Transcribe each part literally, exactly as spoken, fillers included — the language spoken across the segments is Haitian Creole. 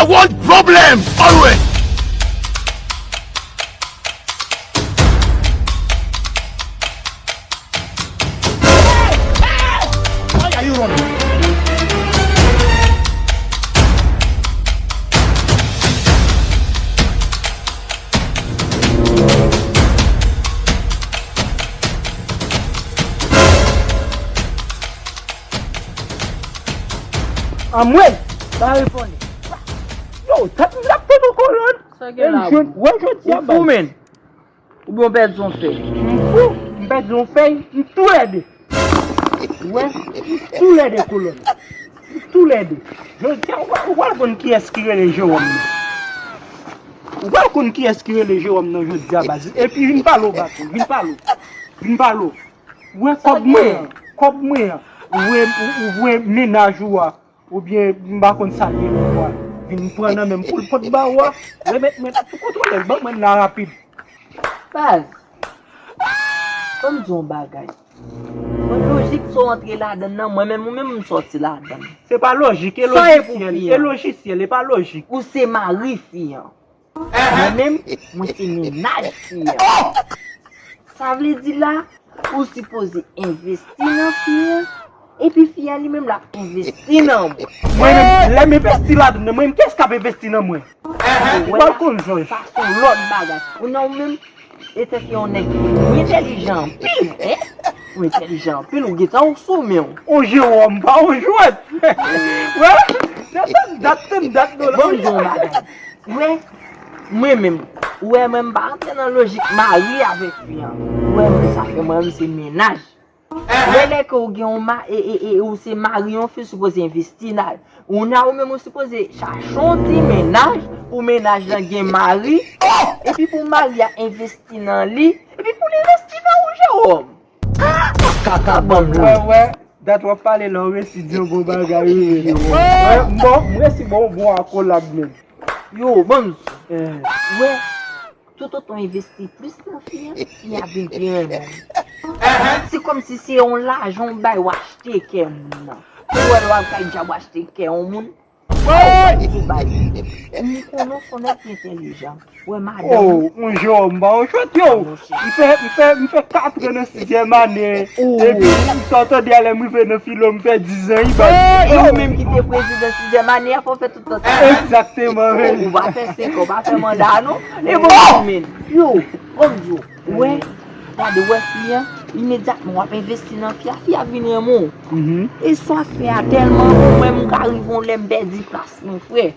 I want problem always. Why are you running? Anmwey! Pa reponn li. Yo, tèt m ap fè nou kolòn. Sa gen la? Wè jodi a, baz. Ou fou, menn? Oubyen w pèdi yon fèy? M fou, m pèdi yon fèy, m tou lè de. Wè, m tou lè de kolòn. M tou lè de. Jodi a, ou pral, ou pral konn kiyès ki rele Jewòm nan. Ou pral konn kiyès ki rele Jewòm nan jodi a, baz. Epi vin pale w, baz, vin pale w. Vin pale w. Wè kòb mwen an, kòb mwen an. Ou voye, ou, ou voye mennaj ou a, oubyen m pa konn sa l ye pou ou a, vin pran nan men m pou l pot ba ou a, remèt mwen, tou kontwole l, ban mwen l la rapid. Baz, fò m di w yon bagay. Mwen lojik sa w antre ladan l nan, mwen menm, ou menm m sòti ladan l. Se pa lojik, e lojisyèl, e lojisyèl, e pa lojik. Ou se mari fi an. Mwen menm, mwen se mennaj fi an. Sa vle di la, ou sipoze envesti nan fi an, epi fi an li menm l ap envesti nan mwen. Mwen menm, lè m envesti ladan l, mwen menm, kiyès k ap envesti nan mwen? Ou pral konn, Jòj. Sa se yon lòt bagay. Ou nan ou menm, e tèt yon nèg ki entèlijan anpil, en? Ou entèlijan anpil, ou gentan ou sou men w. On Jewòm, pa on jwèt. Wè, se tann dat, tann dat, non, la. Bon, m di w yon bagay. Wè, mwen menm, ou wè mwen m pa antre nan lojik mari avèk fi an. Ou wè mwen sa fè mwen menm se mennaj. Wè lè ke ou gen yon ma, e, e, e, ou se mari yon fi, ou sipoze envesti nan. Ou nan ou menm ou sipoze chache yon ti mennaj, pou mennaj lan gen mari, epi pou mari a envesti nan li, epi pou li envesti nan ou, Jewòm. Kaka banm la. Wè, wè. Dat w ap pale la, w resi di yon bon bagay, wi, wi. Wè, m bon, m resi bon, bon akolad menm. Yo, banm di w. Wè, toutotan w envesti plis nan fi an, fi an vin pi renmen w. Se kòmsi se yon lajan w bay, w achte kè moun nan. Ou wè lè w al kay djab, w achte kè yon moun. Woy! M konnen w se yon nèg ki entèlijan. Wè madanm. Oh, yon jòm, ba yon jwèt, yo. M fè, m fè, m fè kat an nan sizyèm ane. Epi, m t ap tande a lè m rive nan filo, m fè diz an, wi, ba. E ou menm ki te prezidan sizyèm ane a, fò w fè tout tan sa. Egzakteman, wi. Ou pa fè senk an, ou pa fè manda, non. E bon, men. Yo, bon, yo. Wè, gade, wè fi an, imedyatman w ap envesti nan fi a, fi a vin renmen w. E sa w ap fè a tèlman bon, mwen m ka rive yon lè m pèdi plas mwen, frè.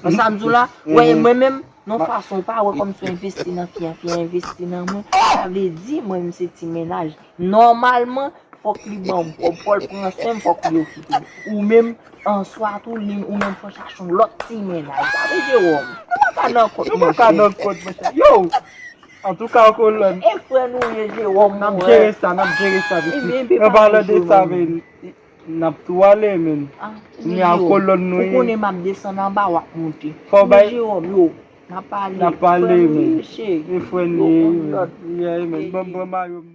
Wè sa m di w la, wè mwen menm, nan fason w pa wè kòmsi w envesti nan fi an, fi an envesti nan mwen. Sa vle di, mwen menm se ti mennaj. Nòmalman, fòk li ban m kòb, fò l pran swen m, fòk li okipe m. Ou menm, answa tou, li, ou menm fò chache yon lòt ti mennaj. Sa vle di, Jewòm, nou pa ka nan kont, monchè. Nou pa ka nan kont, monchè. Yo! Antouka, kolòn. E frè nou ye, Jewòm, n ap jere sa, n ap jere sa, pitit. An palan de sa, men, n ap tou ale, men. Ni a kolòn nou ye. Ou konnen m ap desann anba, w ap monte. Fò bay. Jewòm, yo, n ap pale. N ap pale, men. E frè nou ye, men. Bon, bon, mayo.